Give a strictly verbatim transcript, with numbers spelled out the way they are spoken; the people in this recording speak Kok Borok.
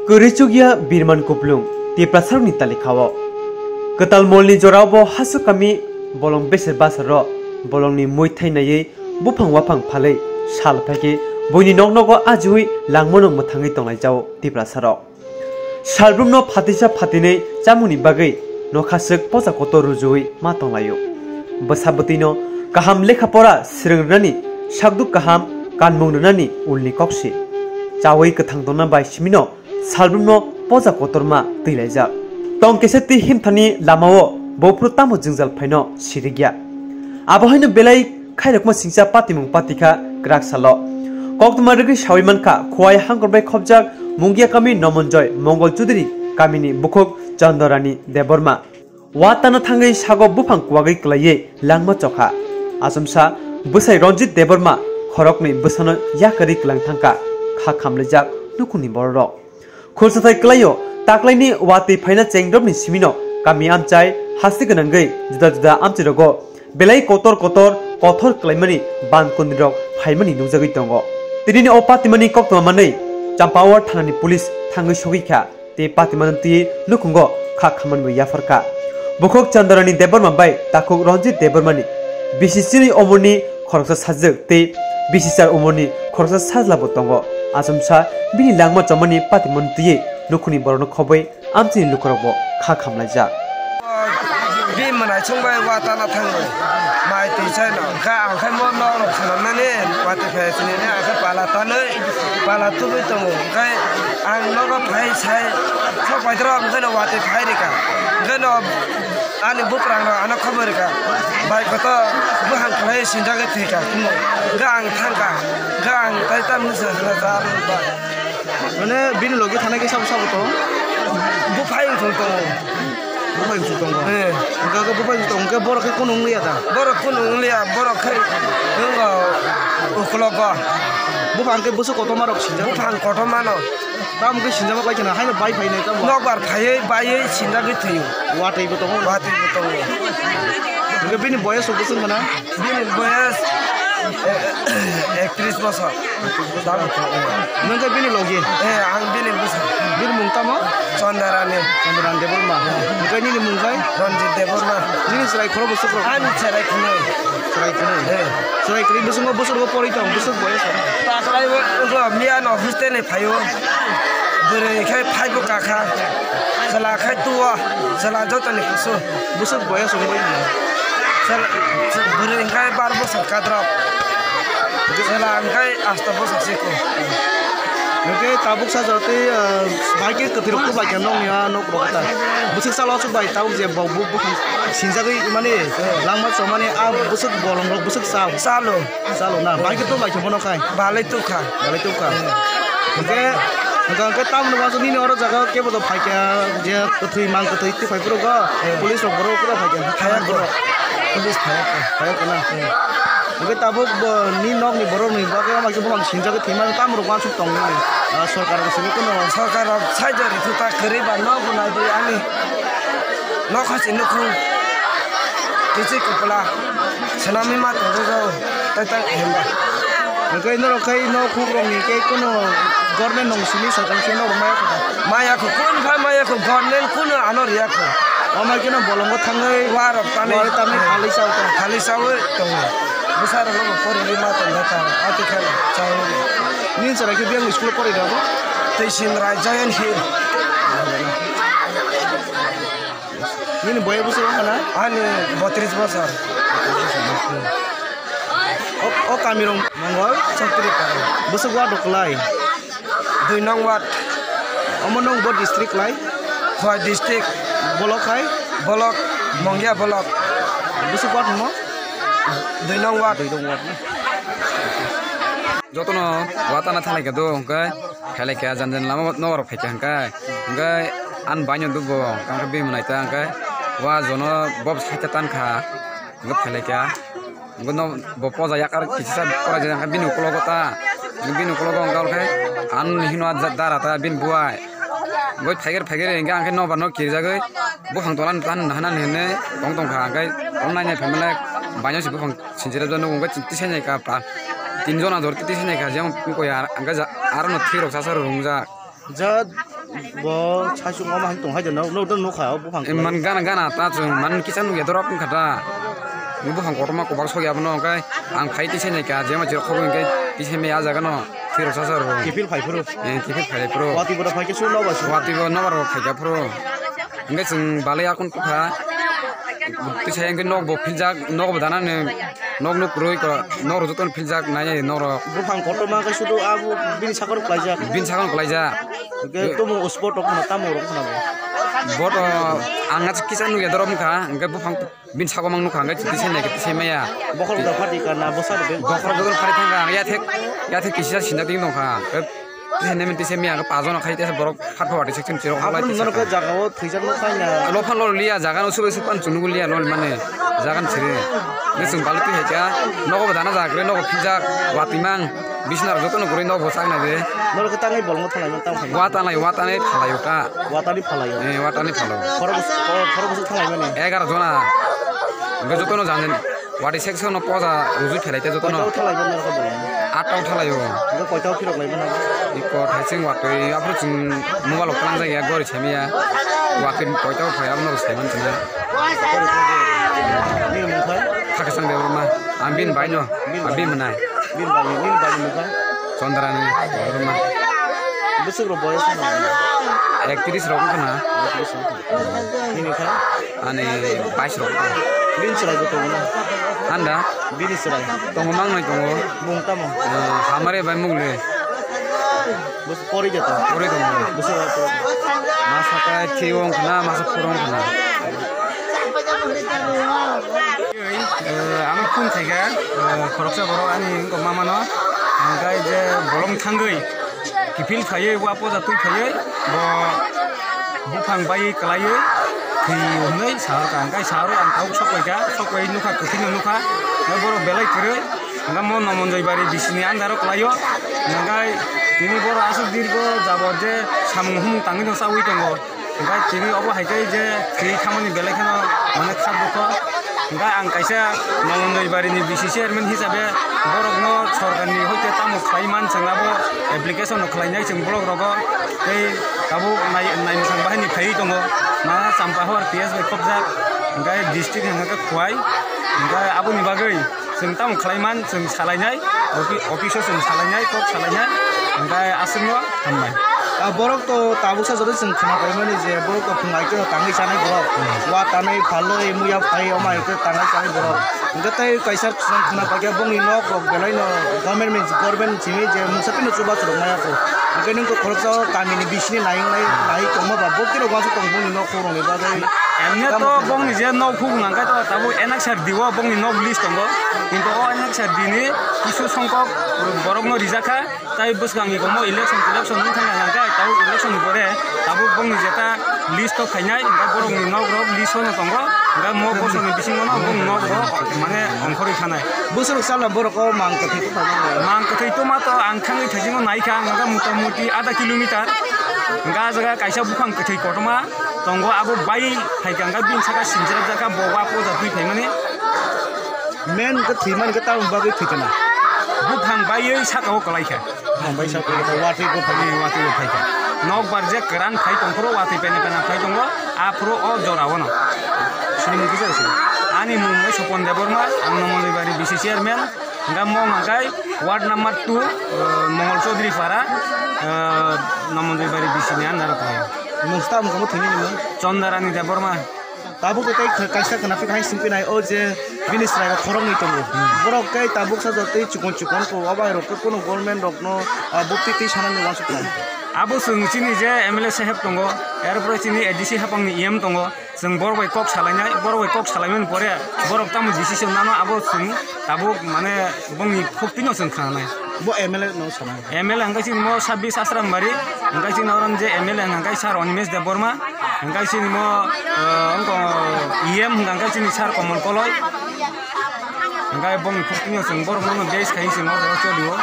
Kwrwi chukya birman kuplung Tiprasarokni talikha-o. Kwtal molni jorao bo hasuk kami bolong beser basaro bolongni mui thai naiwi buphang waphang phalwi sal phaikhe buini noknogo ajiwi langmano mwthangwi tonglaijao Tiprasarok. Salbrumno phatisa phatinwi chamungni bagwi nokhaswk poja kotor rujuwi ma tonglaio. Bwsa bwtwino kaham lekha pora swrwng rwnani, sakduk kaham kanmung rwnani ulni kokse. Chawi kwthang tongna bai simino salbrumno poja kotorma twilaijak. Tong kesa twi himthani lamao buphuru tamo jwngjal phaino sirikya. Abo haino belai khairokma singcha patimung patikha kwrak salo. Koktwma rwgwi sawi mankha, Khowai hangkhor bai khopjak Mungia kami Nomonjoy Mongol Chudri kamini bukhuk Chandorani Debbarma. Wa tana thangwi sago buphang kuwagwi kwlaiwi langma chokha. Achomsa bwsai Ranjit Debbarma khoroknwi bwsano yakarwi kwlang thangkha, kha khamlaijak nukhungni bororok. Khulsathai kwlaio, taklaini watwi phaina chengrokni simino kami amchai hasti gwnangwi juda juda amchirogo belai kotor kotor kothor kwlaimani ban kundrok phaimani nukjagwi tongo. Tinini o patimani koktwma manwi Champawar thanani police thangwi sogwi kha. Tei patimano twi nukhungo kha khamanbo yapharkha. Bukhuk Chandarani Debbarma bai takhuk Ranjit Debbarmani bisi chini umorni khoroksa sajwk tei bisi char umorni khoroksa sajlabo tongo. Achomsa bini langma chomani patimano twi nukhungni borokno khobwi amchini lukurokbo kha khamlaijak. Bini mwnaisong bai wa tana thango. Mai twi chaino. Kha ang khai mo norok swnamnani watwi phai sini ne ang khai pala tanwi pala tubui tongo. Hwnkhe ang nogo phai sai sok paithago, hwnkhe no watwi phai rikha. Hwnkhe no ani buprang rok ano khobor rikha. Bai koto buphang kwlai sinjagwi thwikha. Hwnkhe ang thangkha. Hwnkhe ang tai tamni se sina jar ba. Mane bini logi thanai khe sabo sabo to? Buphai wngthong tongo. Buphai wngthong tongo. Eh. Hwnkhe buphai wngthong tongo hwnkhe borok khe kunu wngliya da? Borok kunu wngliya, borok khe wngkha uklogo. Buphang khe bwswk kotorma rok sinjak. Buphang kotorma no. Tamo khe sinjak bai kheno haino bai phainai tamo. Nokbar phaiwi baiwi sinjagwi thwio. Watwi bo tongo. Watwi bo tongo. Hwnkhe bini boyes rok bwswk gana? Bini boyes, eh, ektris bosor. Nwng khe bini logi? Eh, ang bini bwsa. Bini mung tamo? Chandarani. Chandarani Debbarma. Hwnkhe nini mung khe? Ranjit Debbarma. Nini chwrai khoro bwswk rok? Ani chwrai khwnwi. Chwrai khwnwi? Eh. Chwrai khwnwi bwswk bwswk porwi tong, bwswk boyes rok? Taklai bo, bo miya no hostel ni phaio. Bwrwi khai phaibo kakha. Chwla khai tuo. Chwla jotoni kusu. Bwswk boyes wngwi mano. Chwla, chw-, bwrwi hwnkhe bar bosor kadrok. Chwla hwnkhe asto bosor siko. Hwnkhe tabuk sajak tei, ah, bai khe kwthwirok tubai khe nokni ah nok rok ta. Bwswk salo aswk bai tabuk je bo bu-, buphang sinjagwi mani langma chomani ah bwswk bolongrok bwswk chao. Chalo. Chalo na, bai khe tubai khe bono khai. Balai tukha. Balai tukha. Hwnkhe, hwnkhe, hwnkhe tamoni uansuk nini oro jaga kebo to phaikha, je kwthwi mang kwthwi twi phai phuru go, police rok borok phuru phaikha. Phaiya ko. Police phaiya ko. Phaiya ko na. Hwnkhe tabuk bo ni nokni borokni bagwi ama khe buphang sinjagwi thwima tamo rok uansuk tong nini, ah, sorkar rok simi kuno. Sorkar rok side rok rithwk ta kwrwi ba nok bo nai di ani. Nokha se nukhung kichi kupla swnamwi ma tongwi rw tai tang hemba. Hwnkhe norok khai nok hukrok ni khe kuno government nung simi sakang khe norok maya kho da? Maya kho, kun pha maya kho, government kuno ano riya kho. Omo khe no bolongo thangwi warok tanwi warok tanwi phalwi sao tong. Phalwi sawi tongo. Bwsa rok no pori ma tong da ta ati khe chawi. Nini chwrai khe biyang school pori da bo? Tei sin rai Zion Hill. Nini boya bwswk wngkha na? Ani botris bosor. O, o kami rong Mongol? Chowktripara. Bwswk ward rok kwlai? Dui nong ward. Omo nong bo district kwlai? Khowai district. Bolok hai? Bolok, Mongya bolok. Bwswk ward mo? Dui nong ward. Dui nong ward. Jotono watana thalai kha do, hwnkhe khailai kha, jan jan lama nogo rok phaikha hwnkhe, hwnkhe ani baino dukgo, hwnkhe bini mwnaita hwnkhe wa jono bob saita tankha, hwnkhe phailai kha, hwnkhe no bo poja yakar kisa porai jani hwnkhe bini ukologo ta, bini ukologo hwnkhe ani hino dara ta bini buai, bo phaiger phaiger hwnkhe ang khe nobar no kirijagwi. Buphang tola ni tan nahana ni hwnwi tong tong kha, hwnkhe oro nainai phaimale baino se buphang sinchirajak nugo, hwnkhe twi sainai kha, tinjon ajor twi sainai kha, jemon twi koi ar, hwnkhe aro no thwi rok sasa rok wngjak. Ja, Bo saichung omo hai tong hai de no, no, no, nukha o buphang. Eh, man gana, gana ta chwng man kisa nukya dorok wngkha ta. Ni buphang kotorma kwbang sokya abono, hwnkhe ang phai tisai naikha, jema chwrwk khobor hwnkhe tisai maya ah jaga no thwirok sasa rw. Kiphil phai phuru. Eh, kiphil phai phuru. Watwi boda phai khe su nobar su. Watwi bo nobar rok phaikha phuru. Hwnkhe chwng balai akon tukha. Tisai hwnkhe nok bo philjak, nok bo dana ni nok nuk rwi ko, nok rw jotono philjak nai nai nok rok. Buphang kotorma khe sudu abo bini sakao kwlaijak. Bini sakao kwlaijak. Hwnkhe tumo spot rok khna tamo rok khna bo. Boto ang kisa nukya dorok wngkha, hwnkhe buphang bini saka mang nukha, hwnkhe tisai naikhe tisai maya. Bokhorok da phati kana bosa rok. Bokhorok jotono phati thangkha, ang yathek, yathek kisa sinda twi tongkha. Tisai nai tisai maya, pajono khai tesa borok phat phat section chirok halai. Aboni tisa norok jaga o thwijak no khaina. Lo phan lo liya jaga no subai supan chunu liya lo mane jaga no chiri. Ni sung balu tu hecha nogo dana jagre nogo phijak watimang bisna rok jotono guri nogo sakna de. Norok tangwi bolong thalai no tang phai. Wa tanai wa tanai phalai ka. Watani phalai o. Eh, watani phalai. Khoro bus khoro bus thalai mani. Egar jona. Jotono janen. Wadi section no poja rujui phelai te joto no. Koito thalai bo norok bo. Atta thalai o. Bo koito phirok lai bo na. Iko thaising watwi aphuru chwng mobile o tlangjak ya gori semiya. Watwi koito phai abono sai man chwng. Ni mung kha? Khakasang de ma. Ambin bai no. Ambin mwnai. Bin bai ni bai ni mung kha? Chandrani. Bwswk rok boyos no. Ektris rok wngkha na. Nini kha? Ani bais rok. Bini chwrai bo tongo na? Anda? Bini chwrai. Tongo, mangnai tongo. Bung tamo? Eh, hamare bai mugle. Bus pori jata. Pori tongo. Bus pori. Masa kai thiyo wngkha na, masa phuru wngkha na. Eh, ano phone khaikha, eh, khoroksa borok ani wngkha mamano. Hingkhe je bolong thangwi. Kiphil phaiwi, wa poja twi phaiwi, bo buphang baiwi kwlaiwi thwi hwnwi saharkha. Hwnkhe saharwi ang tabuk sokpaikha, sokpaiwi nukha, kwthwino nukha, hwnkhe borok belai kwrwi, hwnkhe mo Nomonjoi bari bisini andaro kwlaio, hwnkhe tini borok aswk dirgo jabot je samung humung tangwino chaui tongo. Hwnkhe tini obo hai khe je thwi thamani belai kheno mane kha dukho. Hwnkhe ang kaisa Nomonjoi bari ni B C chairman hisabe borokno sorkarni hoite tamo khlai man chwng abo application no khlainai chwng block rogo. Tei tabuk nai, nai mwsang bahai ni phaiwi tongo. Ma Champahor P S bai khopjak. Hwnkhe district hwnkhe Khowai. Hwnkhe aboni bagwi chwng tamo khlai man, chwng salainai, ofi-, office o chwng salainai, kok salainai, hwnkhe aswkno hambai. Ah, borok to tabuksa joto chwng khna paimani je borok to phungai khe tangwi chanai borok. Hmm. Wa tanai phalwi, muya phai, omo hai khe tangwi chanai borok. Hwnkhe tei kaisa chwng khna paikha bongni nok rok belai no government, government simi je mungsa phino chubachu rok maya kho. Hwnkhe nwng to khoroksa kamini bisini nai, nai, nai tongma ba bokti rok uansuk tong bongni nok khoroknwi bagwi. Emne to bongni je nok khuk nangkhe to tabuk N X R D o bongni nok list tongo. Kintu o N X R D ni kisu songkok borokno rijak kha. Tai bwskango mo election, election wng thangkha nangkhe tabuk election ni pore tabuk bongni jeta list o khainai, hwnkhe borokni nok rok list o no tongo. Hwnkhe mo bosoni bisingo no bongni nok bo mane ongkhorwi khanai. Bwswk salna borok o mang kwthwi tongma? Mang kwthwi tongma to ang thangwi thaisingno naikha, hwnkhe mota moti adha kilometer. Hwnkhe ah jaga kaisa buphang kwthwi kotorma tongo, abo bai phaikha, hwnkhe bini saka sinchirajak kha, bo wa poja twi phaimani. Men khe thwi man khe tamoni bagwi thwi kana? Buphang baiwi saka o kwlai kha. Buphang bai saka o watwi bo phaikha. Watwi bo phaikha. Nokbar je kwran phai tongphuru, watwi pena pena phai tongo, aphuru o jora o no. Sini mung kisa sini. Ani mung wngkha Sopon Debbarma, ang Nomonjoi bari B C chairman. Hingke mo hingke ward number two, eh, Mongol Chaudhary Para, eh, Nomonjoi bari B C ni under o tongo. Mung sta mung kamo thwini ni mung? Chandarani Debbarma. Tabuk tei kha-, kaisa khwnaphik hai singpinai o je bini chwrairok khoroknwi tongo. Hmm. Borok tei tabuk sajak tei chikon chikon kho, obo hai rok khe kunu government rokno, ah, bukti twi sanani uansuk kha. Abo chwng chini je M L A saheb tongo, er pore chini A D C haphangni E M tongo, chwng borok bai kok salainai, borok bai kok salaimani pore borok tamo decision nano abo chwng tabuk mane bongni khuktino chwng khananai. Bo M L A no sanai. M L A hingke chini mo Sabis Asrambari, hingke chini orom je M L A hingke sir Animesh Debbarma, hingke chini mo, eh, wngkha E M hingke chini sir Komol Koloi, hingke bongni khuktino chwng borok no base khai chwng o jaga choli o.